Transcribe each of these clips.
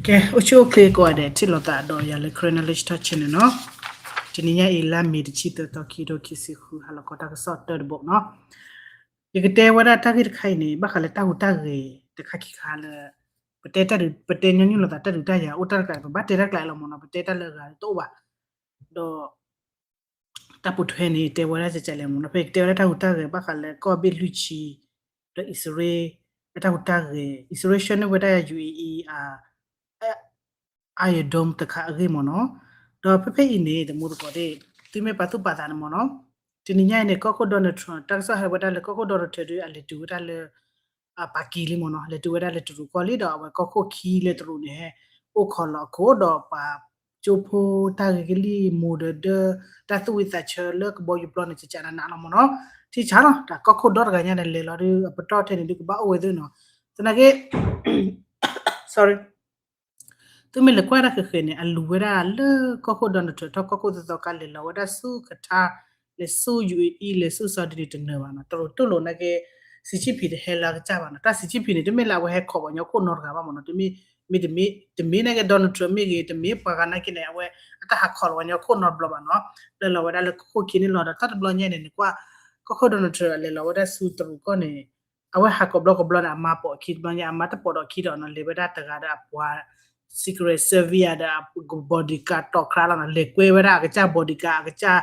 ကဲ အိၣ်ဆူၣ်အိၣ်ချ့ကိးဂၤဒဲး ထံၣ်လိာ်သးဒီးယၤလၢ Karen Knowledge Talk Channel နီၤ. တနံၤညါအံၤ လါမ့ၤတဆံသၢသီ ခံကထိခံဆံဃု ဟါလီၤခီတၢ်ကစီၣ်တၢတဘီနီၤ. ယကတဲဝဲဒၣ်တၢ်ဂ့ၢ်တခါအံၤန့ၣ် ဘၣ်ဃးလၢတၢ်ဟူးတၢ်ဂဲၤတခါခံခါလၢ ပတဲတၢ်ဒုး ပတဲညီနုၢ်လိာ်သးတၢ်ဒုးတၢ်ယၤ အိၣ်တၢ်တကျး ပဘၣ်တဲတၢ်တကျးလီၤမ့ၢ်နီၤ, ပတဲတၢ်လၢအဂၤတအိၣ်ဘၣ်. ဒီး တၢ်ပိာ်ထွဲန့ၣ် တဲဝဲဒၣ်ကဲလဲၣ်မ့ၢ်နီၤ, ဖဲကတဲဝဲဒၣ်တၢ်ဟူးတၢ်ဂဲၤ ဘၣ်ဃးလၢကီၢ်ဘ့ၣ်လွံၢ်ဆံ ဒီးအံၣ်စရ့လး အတၢ်ဟူးတၢ်ဂဲၤ, အံၣ်စရ့လးဆှၢန့ၢ်ဝဲဒၣ် ယူၣ်အ့အံၣ် Iron Dome တခါအဂ့ၢ်မ့ၢ်နီၤ. ဒီးဖဲဖဲအံၤန့ၣ် တမူတကိးသ့ၣ် သုမ့ၢ်ပာ်သူၣ်ပာ်သးန့ၣ်မ့ၢ်နီၤ, တနံၤညါအံၤန့ၣ် ကီၢ်ခိၣ် Donald Trump တၢ်ကစီၣ်ဟဲဝဲဒၣ်လၢကီၢ်ခိၣ် Donald Trump ဒုး အလဲၤတုၤဝဲဒၣ်လၢ ပာ်ကံၤလံမ့ၢ်နီၤ, လဲၤတုၤဝဲဒၣ်လၢတရူးကီၢ်လံဒီး အဝဲကီၢ်ခိၣ်ခံလၢတရူးန့ၣ် ဟဲအိၣ်ခိးလီၤအခိၣ်ဒီးပှၤကၠိဖိတၢ်ဂ့ၤကလံၣ် မိၢ်ဒီးဒၢ တၢ်သူၣ်ဝံၣ်သးဆၢလၢကဘီယူၤပျီန့ၣ် ကကးနးနးလီၤမ့ၢ်နီၤ. ထံဆါလီၤ တၢ်ကီၢ်ခိၣ်ဒီတဂၤညါန့ၣ် လဲၤလီၤဒုး အပတီၢ်ထဲန့ၣ်ဒုး ကဘၣ်အိၣ်ဝဲသ့ၣ်နီၤ. သနာ်က့ sorry သုမ့ၢ်လဲၤကွၢ်တၢ်ဃဲၤဃဲၤန့ၣ် အလူၤဝဲဒၣ်လၢကီၢ်ခိၣ် Donald Trump ထီၣ်ကီၢ်ခိၣ်သီသီခါ လဲၤလီၤဝဲဒၣ်ဆူ Qatar လဲၤဆူ ယူၣ်အ့အံၣ် လဲၤဆူ Saudi န့ၣ်တနၢၤဘၣ်နီၤ, တရူးတူၢ်လိာ်နာ်က့ Xi Jinping တဟဲလၢအကစၢ်ဘၣ်နီၤ, တၢ် Xi Jinping န့ၣ် တမ့ၢ်လၢအဝဲဟဲခိးပှၤကညီခိၣ်နီတဂၤဘၣ်မ့ၢ်နီၤ, တမ့ၢ် တမ့ၢ်နာ်က့ Donald Trump မ့ၢ်ဂ့ၤ တမ့ၢ်ပှၤဂၤနာ်က့န့ၣ် အဝဲအတၢ်ဟးခိးလီၤပှၤကညီခိၣ်နီတဘျီဘၣ်နီၤ, လဲၤလီၤဝဲဒၣ်လၢကီၢ်ခိၣ်ခံန့ၣ်လီၤ. ဒီးတၢ်တဘျီညါန့ၣ် နကွၢ် ကီၢ်ခိၣ် Donald Trump လဲၤလီၤဝဲဒၣ်ဆူတရူးကီၢ်န့ၣ် အဝဲဟးကိးဘျီကိးဘျီန့ၣ် အမါပိာ်အခံတဘျီညါ အမါတပိာ်ဒီးအခံဒီးနီၤ, လဲၤဝဲဒၣ်တဂၤဒီးအပှၤ Secret Service ဒီးအ bodyguard တီၤခါလီၤနီၤ, လဲၤကွဲဝဲဒၣ်အကစၢ် bodyguard အကစၢ်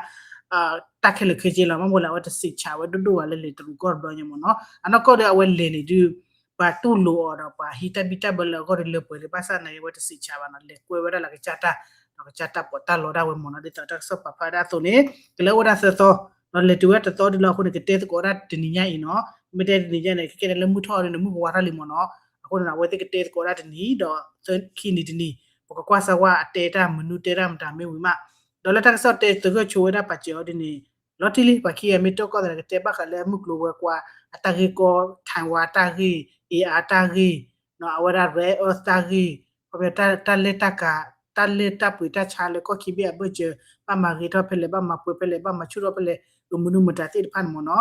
တၢ်ခဲလၢာ်ခဲဆ့လီၤ, မ့ၢ်လၢအဝဲတစံးဆးဝဲဒိၣ်ဒိၣ်ဘၣ်လၢလဲၤတရူးကီၢ်တဘျီညါမ့ၢ်နီၤ, အနီၢ်ကီၢ်ဒီးအဝဲလဲၤန့ၣ်ဒုး ပှၤတူၢ်လိာ်အီၤဒီးပှၤဟံးတၢ်ဘံၣ်တၢ်ဘၢလၢအဂီၢ်ဒီးလၢပှဲၤလၢဘၣ်ဆၣ်နာ်က့အဝဲတစံးဆးဘၣ်နီၤ, လဲၤကွဲဝဲဒၣ်လၢအကစၢ်တၢ် ဒီးကစၢ်တၢ်ပီးတၢ်လီဒၣ်ဝဲမ့ၢ်နီၤ, ဒ်သိးတၢ်ကစီၣ်ပာ်ဖျါဝဲဒၣ်အသိးန့ၣ် ကလဲၤအိၣ်ဝဲဒၣ်သၢသီ ဒီးလဲၤတုၤဝဲဒၣ်တသီဒ်လီၤအဃိန့ၣ် ကတဲသကိးဒၣ်တနံၤညါအံၤနီၤ, မ့ၢ်တဲတနံၤညါန့ၣ် ခဲကဲန့ၣ်လၢမုၢ်ထီၣ်အီၤဒ်န့ၣ် မုၢ်ကဝါထီၣ်လံမ့ၢ်နီၤ, အဃိန့ၣ် အဝဲသ့ၣ်ကတဲသကိးဒၣ်တနံၤ ဒီးခံနံၤတနံၤ ပကကွၢ်စၢၤဝဲအတဲတၢ်မနုၤတဲတၢ်မတၤမ့ၢ်ဝံၤမး, ဒီးလၢတၢ်ကစီၣ်တဲသဂၢၢ်ဆိဝဲဒၣ်ပာ်စၢၤအီၤဒ်န့ၣ် လီၤတံၢ်လံ ပှၤခံဂၤမ့ၢ်တီၢ်ကီၢ်သးန့ၣ် ကတဲဘၣ်ဃးလၢမုၢ်ကျိၤဝဲၤကွာ် အတၢ်ဂ့ၢ်ကီ Taiwan တၢ်ဂ့ၢ် အ့ၣ်အါ တၢ်ဂ့ၢ် အဝဲဒၣ် rare earth တၢ်ဂ့ၢ် ခီပညီ တၢ်လဲၢ်တၢ်ကၤ တၢ်လဲၢ်တၢ်ပှ့ၤတၢ်ဆါလၢကီၢ်ခံဘ့ၣ်အဘၢၣ်စၢၤ ဘၣ်မၤဂ့ၤထီၣ်ဖဲလဲၣ် ဘၣ်မၤပှဲၤဖဲလဲၣ် ဘၣ်မၤဆူၣ်ထီၣ်ဖဲလဲၣ် ကမနုၤမတၤသ့ၣ်တဖၣ်န့ၣ်မ့ၢ်နီ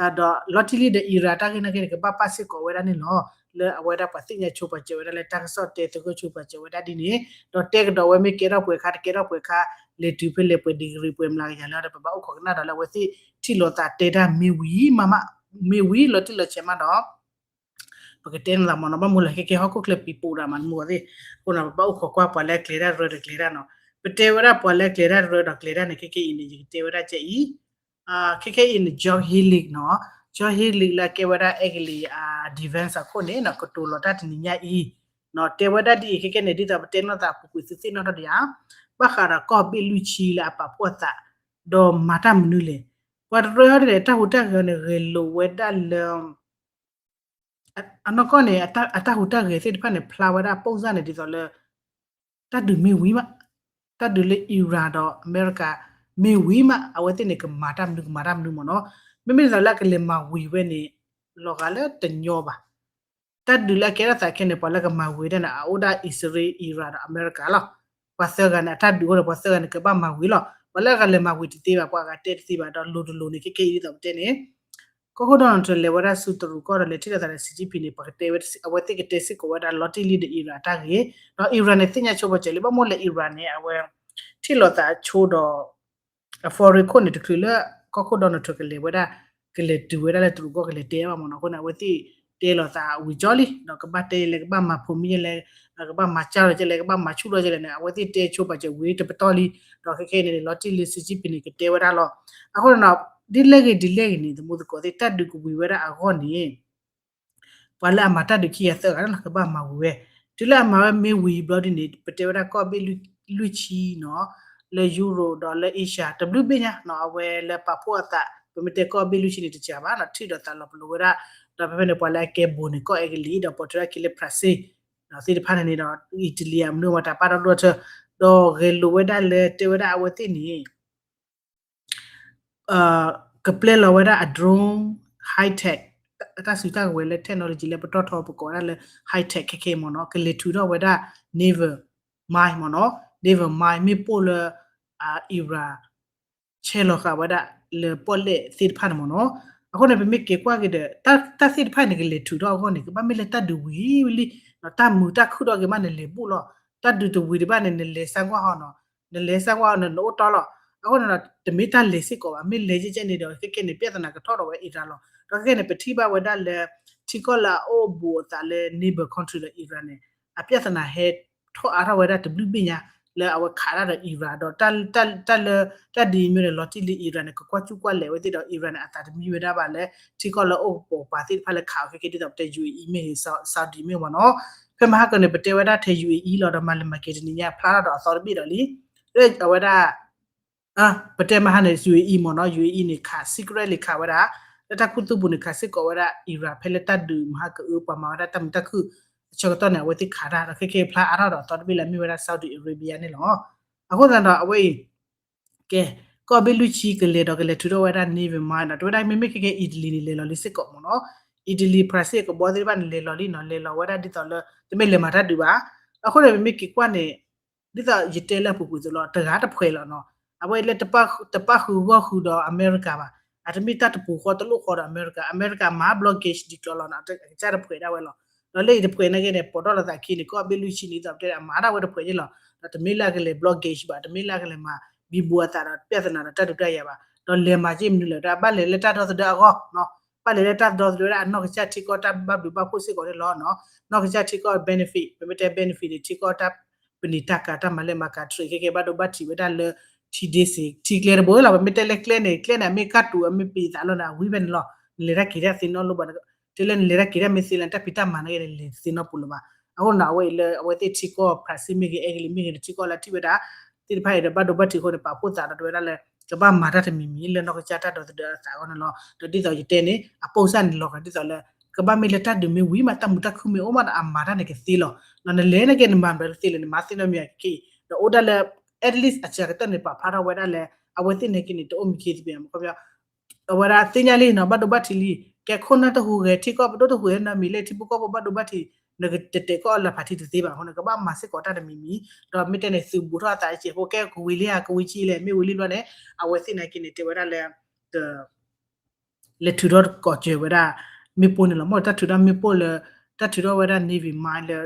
ၤ, ဒီးလီၤတံၢ်လံဒီး Iran တၢ်ဂ့ၢ်နာ်က့န့ၣ် ကဘၣ်ပာ်စ့ၢ်ကီးဝဲဒၣ်န့ၣ်လီၤ. လၢအဝဲဒၣ်ပှၤသ့ၣ်ညါဆိပာ်စၢၤဝဲဒၣ်လၢတၢ်ကစီၣ်တဲသဂၢၢ်ဆိပာ်စၢၤဝဲဒၣ်ဒ်န့ၣ် ဒီးတဲကဒီးဝဲမ့ၢ်ကဲထီၣ်ပှဲၤခါ တကဲထီၣ်ပှဲၤခါ လဲၤတုၤဖဲလဲၣ် ပှဲၤ degree ပှဲၤမျးကယၤလၢဒီး ပဘၣ်အိၣ်ခိးကနၣ်ဒီးလၢအဝဲသ့ၣ်ထံၣ်လိာ်သးတဲတၢ်မ့ၢ်ဝံၤမး မ့ၢ်ဝံၤလီၤတံၢ်လီၤဆဲးမးဒီး ပကတဲန့ၣ်သးမ့ၢ်နီၤ ဘၣ်မနုၤလဲၣ် ခဲကဲဟီၣ်ခိၣ်ချၢပံၤပိာ်ဒၣ်မး နမုၢ်ဂီၤသ့ၣ် အဃိန့ၣ် ပဘၣ်အိၣ်ခိးကွၢ်ပှၤလၢအကျဲၤတၢ်တရၢဒီးကျဲၤတၢ်နီၤ, ပတဲဝဲဒၣ်ပှၤလၢအကျဲၤတၢ်တရၢဒီးကျဲၤတၢ်န့ၣ် ခဲကဲအံၤန့ၣ် ယကတဲဝဲဒၣ်ကအံၤ ခဲကဲအံၤန့ၣ် John Healey နီၤ, John Healey လၢအကဲဝဲဒၣ်အဲကလံး defense အခိၣ်န့ၣ်နီၤ ကတိၤလီၤတၢ်တနံၤညါအံၤ နီၤ တဲဝဲဒၣ်ဒ်အံၤ ခဲကဲန့ၣ် ဒ်သိးပတဲနီၢ်သးပူၤကွံာ်သုသ့ၣ်နီၣ်ထီၣ်ဒံးဧါ, ဘၣ်ဃးဒီးကီၢ်ဘ့ၣ်လွံၢ်ဆံလၢအပာ်ဖှိၣ်အသး ဒီးမၤတၢ်မနုၤလဲၣ်, ပှၤတရၢအံၤန့ၣ် တၢ်ဟူးတၢ်ဂဲၤန့ၣ် ဂဲၤလိာ်ဝဲဒၣ်လၢ အနီၢ်ကီၢ်န့ၣ် အတၢ်ဟူးတၢ်ဂဲၤသ့ၣ်တဖၣ်န့ၣ် ဖျါဝဲဒၣ် ပုံစံ န့ၣ် ဒ်သိးလၢ တၢ်ဒုးမ့ၢ်ဝံၤမး, တၢ်ဒုးလၢ Iran ဒီးအမဲရကၤ မ့ၢ်ဝံၤမး အဝဲသ့ၣ်န့ၣ် ကမၤတၢ်မနုၤ ကမၤတၢ်မနုၤမ့ၢ်နီၤ, မ့မ့ၢ်ဒ်သိးလၢအကလဲၤမၤဝံၤဝဲန့ၣ် လီၤဂာ်လၢတညီဘၣ်. တၢ်ဒုးလၢအကဲထီၣ်သးခဲန့ၣ် ပှၤလၢကမၤဝံၤဒၣ်န့ၣ် အအိၣ်ဒၣ်အံၣ်စရ့လး Iran ဒီးအမဲရကၤလီၤ. ပှၤသၢဂၤန့ၣ် အတၢ်ဒုးအိၣ်ဒီးပှၤသၢဂၤန့ၣ် ကဘၣ်မၤဝံၤလီၤ. ပှၤလၢအကလဲၤမၤဝံၤတသ့ဘၣ် ပှၤဂၤတဲတသ့ဘၣ် ဒီးလိၤတလိၤန့ၣ် ခဲကဲအံၤဒ်သိးပတဲန့ၣ် ကီၢ်ခိၣ် Donald Trump လဲၤဝဲဒၣ်ဆူတရူးကီၢ်ဒီး လဲၤထံၣ်လိာ်သးဒီး Xi Jinping န့ၣ် ပကတဲဝဲ အဝဲသ့ၣ်ကတဲစ့ၢ်ကီးဝဲဒၣ်လီၤတံၢ်လံဒီး Iran အတၢ်ဂ့ၢ်, ဒီး Iran န့ၣ် သ့ၣ်ညါဆိပာ်စၢၤလံ ဘၣ်မနုၤလဲၣ် Iran န့ၣ် အဝဲ ထံၣ်လိာ်သးဆိဒီး အ foreign ခိၣ်န့ၣ် တချုးလၢ ကီၢ်ခိၣ် Donald Trump ကလဲၤဝဲဒၣ် ကလဲၤတုၤဝဲဒၣ်လၢတရူးကီၢ် ကလဲၤတဲဘၣ်မ့ၢ်နီၤ. အဃိန့ၣ် အဝဲသ့ၣ်တဲလိာ်သးဝံၤကၠီလံ ဒီးကဘၣ်တဲလဲၣ် ကဘၣ်မၤဖိးမံလဲၣ်, ကဘၣ်မၤစၢ်လီၤကလဲၣ် ကဘၣ်မၤဆူၣ်ထီၣ်ကလဲၣ်န့ၣ် အဝဲသ့ၣ်တဲဆိပာ်စၢၤဝံၤတပတီၢ်လံ. ဒီးခဲခဲအံၤန့ၣ် လီၤတံၢ်လံ Xi Jinping န့ၣ် ကတဲဝဲဒၣ်လီၤ. အဃိန့ၣ်ဒီး ဒ်လဲၣ်ဂ့ၤဒ်လဲၣ်ဂ့ၤန့ၣ် သမူသကိးသ့ၣ် တၢ်ဒုးကဝံၤဝဲဒၣ်အဂီၢ်န့ၣ် ပှၤလၢအမၤတၢ်ဒုးခံဂၤသၢဂၤန့ၣ်လီၤ ကဘၣ်မၤဝံၤဝဲ. တုၤလၢအမၤဝဲမ့ၢ်ဝံၤဘျီဒ်န့ၣ် ပတဲဝဲဒၣ်ကီၢ်ဘ့ၣ်လွံၢ်ဆံနီၤ, လၢ Europe ဒီးလၢ Asia တဘျုးဘ့ၣ်ညါနီၤ အဝဲလၢပာ်ဖှိၣ်အသး ပမ့ၢ်တဲကီၢ်ဘ့ၣ်လွံၢ်ဆံန့ၣ် တစှၤဘၣ်နီၤ ထံၣ်ဒီးသးလီၤပလိာ်ဝဲဒၣ်. ဒီးဖဲဖဲန့ၣ် ပှၤလၢအကဲဘိးန့ၣ် ကီၢ်အဲကလံး ဒီးပိာ်ထွဲဒၣ်ခံလၢ France ဒီးသ့ၣ်တဖၣ်န့ၣ်န့ၣ်ဒီး Italy အမနုၤမတၤပာ်ထီၣ်ဒိၣ်ထၢ ဒီးဂဲၤလိာ်ဝဲဒၣ်လၢတဲဝဲဒၣ်အဝဲသ့ၣ်န့ၣ် ကပျဲလီၤဝဲဒၣ်အ drone high tech တၢ်စုတၢ်ကဝဲၤလၢ technology လၢပတီၢ်ထီပကိးဝဲဒၣ်လၢ high tech ခဲခဲအံၤမ့ၢ်နီၤ ကလဲၤထုးထီၣ်ဝဲဒၣ် naval mine မ့ၢ်နီၤ naval mine မ့ၣ်ပိၢ်လၢ Iran ဆဲးလီၤဃာ်ဝဲဒၣ်လၢပီၣ်လဲၣ်သ့ၣ်တဖၣ်န့ၣ်မ့ၢ်နီၤ. အဃိန့ၣ် ပမ့ၢ်က့ၤကွၢ်က့ၤဒီး တၢ်သ့ၣ်တဖၣ်န့ၣ် ကလဲၤထုးထီၣ်အဂီၢ်န့ၣ် ကဘၣ်မ့ၢ်လၢတၢ်ဒုးဝံၤဝံၤလံ တၢ်မုာ်တၢ်ခုၣ်ထီၣ်က့ၤမးန့ၣ် လဲၤဘူၣ်လီၤ. တၢ်ဒုးတဝံၤတဘၣ်န့ၣ် နလဲၤစၢ်ကွၢ်ဟီနီၤ နလဲၤစၢ်ကွၢ်ဟီန့ၣ် နအိၣ်တီလီၤ. အဃိန့ၣ်ဒီး တမ့ၢ်တၢ်လဲၤစ့ၢ်ကီးဘၣ် မ့ၢ်လဲၤကဲကဲန့ၣ်ဒီး ခဲခဲန့ၣ် ပြဿနာကထီၣ်ဒီးဝဲ Iran လီၤ. ဒီးခဲခဲန့ၣ် ပထံၣ်ဘၣ်ဝဲဒၣ်လၢ ထံကီၢ်လၢအအိၣ်ဘူးအသးလၢ neighbor country ဒီး Iran န့ၣ် အပြဿနာဟဲထီၣ်အါထီၣ်ဝဲဒၣ်တဘျုးဘ့ၣ်ညါ လၢအဝဲခးတၢ်ဒီး Iran ဒီး တၢ်လၢ တၢ်ဒ်အံၤမ့ၢ်န့ၣ် လီၤတံၢ်လံ Iran န့ၣ် ကကွၢ်ကူၣ်ကွၢ်လဲာ်ဝဲသ့ၣ်ဒီး Iran န့ၣ် အသးတမံဝဲဒၣ်ဘၣ်လၢ ထံကီၢ်လၢအိၣ်ကပိာ်ပှၤသ့ၣ်တဖၣ်လၢခးအီၤခဲခဲ ဒ်သိးပတဲ ယူၣ်အ့အံၤ မ့ၢ်ဂ့ၤ Saudi မ့ၢ်မ့ၢ်နီၤ. ဖဲမဟါကန့ၣ် ပတဲဝဲဒၣ်ထဲ ယူၣ်အ့အံၤ လီၤဒီး မၤလၢမၤက့ၤတနံၤညါ ဖျါထီၣ်ဒီးအသီတဘ့ၣ်ဒီးလံ. လၢအဝဲဒၣ် ပတဲမဟါန့ၣ် ယူၣ်အ့အံၤ မ့ၢ်နီၤ ယူၣ်အ့အံၤ န့ၣ် ခး secretly ခးဝဲဒၣ် လၢတၢ်ခူသူၣ်ပူၤန့ၣ် ခးစ့ၢ်ကီးဝဲဒၣ် Iran ဖဲလၢတၢ်ဒုးမဟါကအု ပှၤမၤဝဲဒၣ်တၢ်မုာ်တၢ်ခုၣ်အဆၢကတီၢ်န့ၣ် အဝဲသ့ၣ်ခးတၢ်ဒီး ခဲခဲဖျါအါထီၣ်ဒီးအသီတဘ့ၣ်လၢအမ့ၢ်ဝဲဒၣ် Saudi Arabia န့ၣ်လီၤ. အဃိသတးဒီး အဝဲအံၤ ကဲ ကီၢ်ဘ့ၣ်လွံၢ်ဆံကလဲၤဒီးကလဲၤထုးထီၣ်ဝဲဒၣ် navy mine ဒီး တဝဲဒၣ်မ့မ့ၢ်ခဲကဲ Italy န့ၣ် လဲၤလီၤလံစ့ၢ်ကီးမ့ၢ်နီၤ. Italy France ကဘီသ့ၣ်တဖၣ်န့ၣ် လဲၤလီၤလံနီၤ လဲၤလီၤဝဲဒၣ်ဒ်သိးလၢ တမ့ၢ်လဲၤမၤတၢ်ဒုးဘၣ်. အဃိန့ၣ် ပမ့ၢ်က့ၤကွၢ်န့ၣ် ဒ်သိးယတဲလၢအပူၤကွံာ်သိးလီၤ တဂၤတဖှဲးလီၤနီၤ. အဝဲလၢ တပၣ်ဃုာ်ဂီၢ်ဃုာ်ဒီးအမဲရကၤဘၣ်. အတမ့ၢ်တၢ်တပူၤဃီတလိၣ်ဃီဒီးအမဲရကၤ အမဲရကၤမၤ blockade ဒ်ကျီလီၤနီၤ အကစၢ်တဖှဲးဒၣ်ဝဲလီၤ. ဒီးလၢအံၤတဖှဲးနာ်က့န့ၣ် ပိာ်ထီၣ်လိာ်သးခံန့ၣ် ကီၢ်ဘ့ၣ်လွံၢ်ဆံန့ၣ် ဒ်သိးပတဲအမၤတၢ်ဝဲတဖှဲးန့ၣ်လီၤ. ဒီးတမ့ၢ်လၢအကလဲၤ blockade ဘၣ် တမ့ၢ်လၢအကလဲၤမၤ ဘံဘူအသးဒီး ပြဿနာ ဒီးတၢ်ဒုးတၢ်ယၤဘၣ်. ဒီးလဲၤမၤက့မနုၤလဲၣ် တၢ်ဘၣ်လဲၤလၢတၢ်ဒီသဒၢအဂီၢ် ဘၣ်လဲၤလၢတၢ်ဒီသဒၢဝဲဒၣ်အနီၢ်ကစၢ်ထံကီၢ်တၢ်ဘၣ်ဘျုးဘၣ်ဖှိၣ်စ့ၢ်ကီးန့ၣ်လီၤ. နီၢ်ကစၢ်ထံကီၢ် benefit ပမ့ၢ်တဲ benefit န့ၣ် ထံကီၢ်တၢ်ပနံာ်တၢ်ကၤတၢ်မၤလဲၢ်မၤကၤ trade ခဲကဲဘၣ်ဒိဘၣ်ထံးဝဲဒၣ်လၢ ထံဒ့စ့ၢ် ထံကျဲတဘိလီၤ. ပမ့ၢ်တဲလၢကျဲန့ၣ် ကျဲန့ၣ် အမ့ၢ်ကၢ်တူာ်အမ့ၢ်ပံးသးလီၤန့ၣ် အဝံၤဖဲန့ၣ်လီၤ. နလဲၤတၢ်က့ၤတၢ်သ့နီတဘျီဘၣ်. တဲလၢနလဲၤတၢ်က့ၤတၢ်မ့ၢ်သ့လၢတၢ်ဖံးတၢ်မၤနာ်က့န့ၣ် လဲၤသ့နီတပူၤလၢၤဘၣ်. အဃိန့ၣ် အဝဲအံၤလၢအဝဲသ့ၣ်ထံကီၢ် France မ့ၢ်ဂ့ၤ အဲကလံးမ့ၢ်ဂ့ၤန့ၣ် ထံကီၢ်လၢထံၣ်ဝဲဒၣ် သ့ၣ်တဖၣ်အံၤဒီးဘၣ်ဒိဘၣ်ထံးအဃိန့ၣ် ပာ်ဖှိၣ်သးဒီးတဝဲဒၣ်လၢ ကဘၣ်မၤတၢ်တမံၤမံၤလၢနီၢ်ကစၢ်တၢ်ဒီသဒၢအသးအဂီၢ်န့ၣ်လီၤ. ဒီးဒ်သိးယတဲန့ၣ် အပိၢ်စၢ်န့ၣ်လီၤဂာ်ဒ်သိးလၢ ကဘၣ်မ့ၢ်လၢတၢ်ဒုးမ့ၢ်ဝံၤမး တၢ်မုာ်တၢ်ခုၣ်မ့ၢ်အိၣ်မးဒီး အမၤတၢ်န့ၣ်ကသ့လီၤ. ဒီးနလဲၤနာ်က့န့ၣ် မၤဘျီတသ့လၢၤန့ၣ် မၤသ့နီတမံၤက့ၤ ဒီးအိၣ်ဒၣ်လၢ at least အစှၤကတၢၢ်န့ၣ် ပာ်ဖျါထီၣ်ဝဲဒၣ်လၢ အဝဲသ့ၣ်နာ်က့န့ၣ် တအိၣ်မံၤခံသ့ဘၣ် မ့ၢ်ခီပညီ အဝဲဒၣ်သ့ၣ်ညါလံနီၤ ဘၣ်ဒိဘၣ်ထံးလံ. ကဲခိၣ်နၢ်တဟူးဂဲၤ ထံကီၢ်ပဒိၣ်တဟူးဂဲၤနီတမံၤလၢထံဖိကီၢ်ဖိဘၣ်ဒိဘၣ်ထံး နကတဲာ်ကီၢ်အီၤလၢဖးထံတသ့ဘၣ်အဃိန့ၣ် ကဘၣ်မၤစ့ၢ်ကီးတၢ်တမံၤမံၤ ဒီးမ့ၢ်တဲန့ၣ် သုးဘူးထီၣ်အသးတစဲးဖိ ကဲကဝံၤလံဧါ ကဝံၤဆံးလဲၣ် မ့ၢ်ဝံၤလံဘျီန့ၣ် အဝဲသ့ၣ်နာ်က့န့ၣ် တဲဝဲဒၣ်လၢ လဲၤထုးထီၣ်ကိးစၢၤဝဲဒၣ် မ့ၣ်ပိၢ်န့ၣ်လီၤ. မ့ၢ်တၢ်ထုးထီၣ်မ့ၣ်ပိၢ်လၢ တၢ်ထုးထီၣ်ဝဲဒၣ် navy mine လၢ